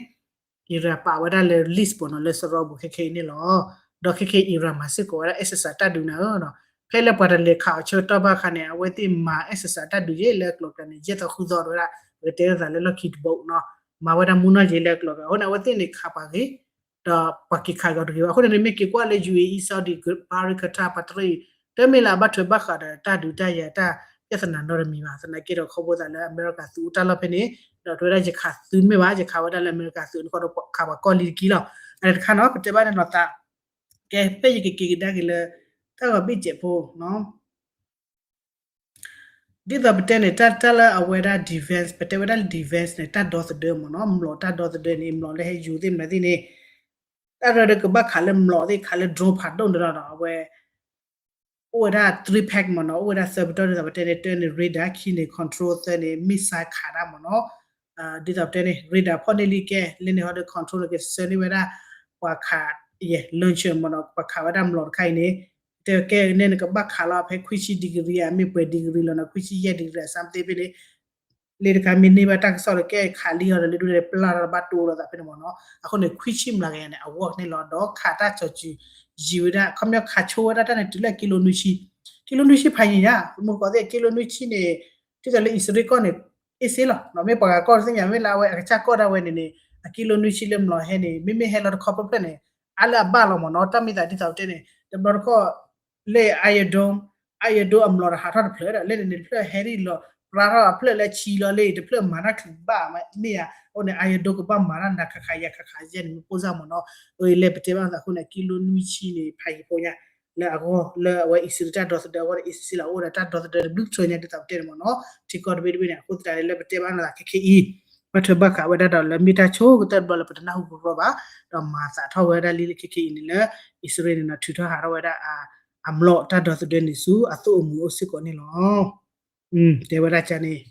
Iran ပာ်ဝဲဒၣ်လၢ list ပူၤနီၤ လၢစရီပူၤခဲခဲအံၤန့ၣ်လီၤ. ဒီးခဲခဲအံၤ Iran မၤစ့ၢ်ကီးဝဲဒၣ် exercise တၢ်ဒုးနၤဧၢနီၤ ဖဲလၢပှၤတလဲၤခးအီၤဆၢကတီၢ်ဘၣ်အခါန့ၣ် အဝဲသ့ၣ်မၤ exercise တၢ်ဒုးယဲၢ်လၢအကျိၤကျဲန့ၣ် ယဲၢ်သီဃုသီတဝဲဒၣ် ပကတဲလိာ်သးလၢလီၢ်ခံတဘိနီၤ မၤဝဲဒၣ်မူနီၢ်ယဲၢ်လၢအကျိၤကျဲ အဃိန့ၣ် အဝဲသ့ၣ်န့ၣ်ခးပှၤဂ့ၤ ဒီးပှၤက့ၤခးကီးတဂ့ၤဘၣ် အဃိန့ၣ် နမ့ၢ်က့ၤကွၢ်လၢ ယူၣ်အ့အံၤ Saudi Qatar Bahrain တၢ်မ့ၢ်လၢအဘၣ်ထွဲဘၣ်ဃးဒီးတၢ်ဒုးတၢ်ယၤတၢ် ပြဿနာနီတမံၤဘၣ် သနာ်က့ဒီးခီဖျိသးလၢအမဲရကၤသုးအိၣ်တၢ်လီၢ်ဖဲန့ၣ် ဒီးတဲဝဲဒၣ်ယခးသုးမ့ၢ်ဘၣ် ယခးဝဲဒၣ်လၢအမဲရကၤသုးန့ၣ်ဃီဒီးခးပှၤကီၢ်လံၤတက့ၢ်လီၤ. အတခါနီၤ ပတဲဘၣ်န့ၣ်လီၤသး ကဲ ဖဲယကက့ၤကဒါက့ၤလၢ တၢ်ဂီၤဘ့ၣ်စဲးဖိ ဒ်သိးပတဲန့ၣ် တၢ်တၢ်လၢအဝဲဒၣ် defense ပတဲဝဲဒၣ်လၢ defense န့ၣ် တၢ်ဒီသဒၢမ့ၢ်နီၤ မျိာ်တၢ်ဒီသဒၢန့ၣ် မျိာ်လၢဟဲယူၤသ့ၣ်မနုၤသ့ၣ်န့ၣ် တၢ်ဒီသဒၢကဘၣ်ခးလၢမျိာ်သ့ၣ်ခးလၢ drone ဖးဒိၣ်န့ၣ်လီၤဒီး အဝဲ အိၣ်ဝဲဒၣ် three pack မ့ၢ်နီၤ အိၣ်ဝဲဒၣ်သၢပတီၢ်ဒ်သိးပတဲန့ၣ် တၢန့ၣ် radar ခံန့ၣ် control သၢန့ၣ် missile ခးတၢ်မ့ၢ်နီၤ ဒ်သိးပတဲန့ၣ် radar ဖီၣ်န့ၢ်လံကဲ လၢန့ၣ်ဟီဒီး control န့ၣ် ကဆၢန့ၢ်ဝဲဒၣ် ပှၤခး launcher မ့ၢ်နီၤ ပှၤခးဝဲဒၣ်မျိာ်တခါအံၤန့ၣ် တဲကဲန့ၣ်နကဘၣ်ခးလီၤဖဲခွံဆံ degree ဧါ မ့ၢ်ပှဲၤ degree လီၤနီၤ ခွံဆံယဲၢ် degree အစၢ်သ့ၣ်ဖဲန့ၣ် လၢတခါမ့ၢ်န့ၢ်ဘၣ်တၢ်ကစီၣ်လၢကဲခးလံအီၤဒီးလၢဒိၣ်ဒဲးပျၢ်ထီၣ်ဘၣ်တိၢ်လိာ်သးဖဲန့ၣ်မ့ၢ်နီၤ အဃိန့ၣ် ခွံဆံမျးကယၤန့ၣ် အ work န့ၣ်လီၤ ဒီးခးတၢ်စီၤစုၤ ယံာ်ဝဲဒၣ် ခီပညီခးဆိဝဲဒၣ်တၢ်န့ၣ်တုၤလၢကံလိနွံဆံ ကံလိနွံဆံဖးယံာ်ညါ မုၢ်ကီးသ့ၣ်ကံလိနွံဆံန့ၣ် ဒ်သိးလၢအံၣ်စရ့လးကီၢ်န့ၣ် အ့ၣ်စ့လီၤ မ့ၢ်ပှၤဂၤကီၢ်တသ့ၣ်ညါ မ့ၢ်လၢအဝဲအကစၢ်ကီၢ်ဒၣ်ဝဲန့ၣ်န့ၣ် အကံလိနွံဆံလၢမျိာ်ဟဲန့ၣ် မ့မ့ၢ်ဟဲလီၤတခီဖျၢၣ်ဖျၢၣ်န့ၣ် အါလၢအဘၣ်လီၤမ့ၢ်နီၤ တၢ်မ့ၢ်သးဒ်သိးပတဲန့ၣ် တဘျီတခီၣ် လၢ Iron Dome Iron Dome အမျိာ်တဟးထီၣ်တဖျၢၣ်ဒီး လၢန့ၣ်န့ၣ် တဖျၢၣ်ဟဲရံၣ်လီၤ ပြါထီၣ်အဖျၢၣ်လၢဆံလီၤလၢ တဖျၢၣ်မၤတၢ်ချုးဘၣ်မ့ၢ်ဧါ အဃိန့ၣ် Iron Dome ကဘၣ်မၤတၢ်နၤခးခးယၤခးခးယဲၢ်န့ၣ် မ့ၢ်ပိၢ်စၢ်မ့ၢ်နီၤ အဝဲလဲၣ်ပတဲဘၣ်သးအဃိန့ၣ် ကံလိနွံဆံန့ၣ် ဖးယံၤဖိညါ လၢအဂီၢ် လၢအဝဲအံၣ်စရ့လးတၢ်ဒီသဒၢအဂီၢ်ဒီး အ့ၣ်စ့လီၤ အိၣ်ဒီးတၢ်ဒီသဒၢတဘျုးကထၢညါဒ်သိးပတဲန့ၣ်မ့ၢ်နီၤ ထံကီၢ်တဘ့ၣ်တဘ့ၣ်န့ၣ် အဃိသတးန့ၣ် လၢပတဲဘၣ်နၤသးခဲခဲအံၤ ဘၣ်ထွဲဘၣ်ဃးဝဲဒၣ်ဒီးလၢမ့ၢ်တၢ်ဆိကတၢၢ်တဘျီလၢပတနၢ်ဟူကရီဘၣ် ဒီးမၤသးထီၣ်ဝဲဒၣ်လံလၢခဲခဲအံၤန့ၣ်လၢ အံၣ်စရ့လးန့ၣ်နီၤ ထုးထီၣ်ဟးထီၣ်ဝဲဒၣ် အမျိာ်တၢ်ဒီသဒၢန့ၣ်ဆူအသိၣ်အမုာ်အိၣ်စ့ၢ်ကီးန့ၣ်လီၤ. တဲဝဲဒၣ်ကန့ၣ်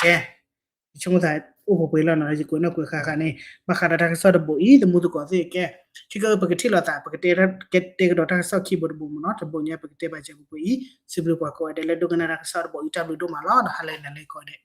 ကဲ ယဆိကမိၣ်သးအိၣ်ပှဲၤပှဲၤလီၤနီၤ ယကွဲးနီၣ်ကွဲးဃာ်ဃာ်န့ၣ် ဘၣ်ဃးဒီးတၢ်ကစီၣ်တဘိအံၤ သမူသကိးသ့ၣ်ကဲ ထံကီၢ်ပကထံၣ်လိာ်သး ပကတဲကဒီးတၢ်ကစီၣ်ခံဘိတဘိမ့ၢ်နီၤ တဘိညါပကတဲဘၣ်စဲးပှဲၤပှဲၤအံၤ စံးဘျုးပှၤကိးဂၤဒဲးလၢဒိကနၣ်တၢ်ကစီၣ်တဘိအံၤ တၢ်ဘျုးဒိၣ်မးလီၤ ဒီးဟါလၢနၤလၢကိးဂၤဒဲး